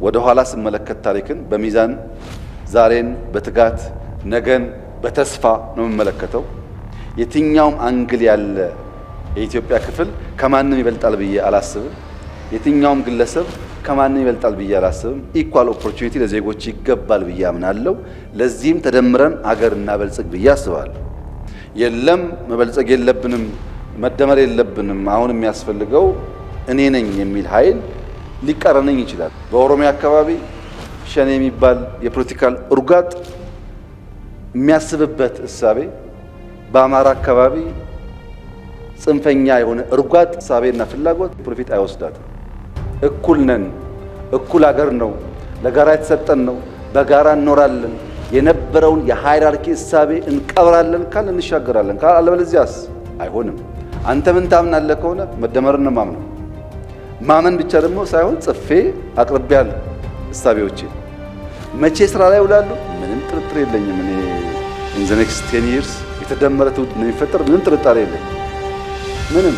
ወደ ኋላ ስመለከት ታሪክን በሚዛን፣ ዛሬን በትጋት፣ ነገን በተስፋ ነው የምመለከተው። የትኛውም angle ያለ የኢትዮጵያ ክፍል ከማንም ይበልጣል ብዬ አላስብም። የትኛውም ግለሰብ ከማንም ይበልጣል ብዬ አላስብም። Equal opportunity ለዜጎች ይገባል ብዬ አምናለሁ። ለዚህም ተደምረን አገር እናበልጽግ ብዬ አስባለሁ። የለም፣ መበልጸግ የለብንም፣ መደመር የለብንም፣ አሁን የሚያስፈልገው እኔ ነኝ የሚል ኃይል ሊቃረነኝ ይችላል። በኦሮሚያ አካባቢ ሸኔ የሚባል የ political እርጋጥ የሚያስብበት እሳቤ፣ በአማራ አካባቢ ጽንፈኛ የሆነ እርጓጥ እሳቤና ፍላጎት profit አይወስዳትም። እኩል ነን፣ እኩል አገር ነው፣ ለጋራ የተሰጠን ነው፣ በጋራ እንኖራለን። የነበረውን የ hierarchy እሳቤ እንቀብራለን ካል እንሻገራለን፣ ካል አለበለዚያስ አይሆንም። አንተ ምን ታምናለህ ከሆነ መደመርን ነው ማምነው። ማመን ብቻ ደግሞ ሳይሆን ጽፌ አቅርቤያለሁ እሳቤዎቼ። መቼ ስራ ላይ ይውላሉ? ምንም ጥርጥር የለኝም። እኔ in the next 10 years የተደመረ ትውልድ እንደሚፈጠር ምንም ጥርጣሬ የለኝም። ምንም።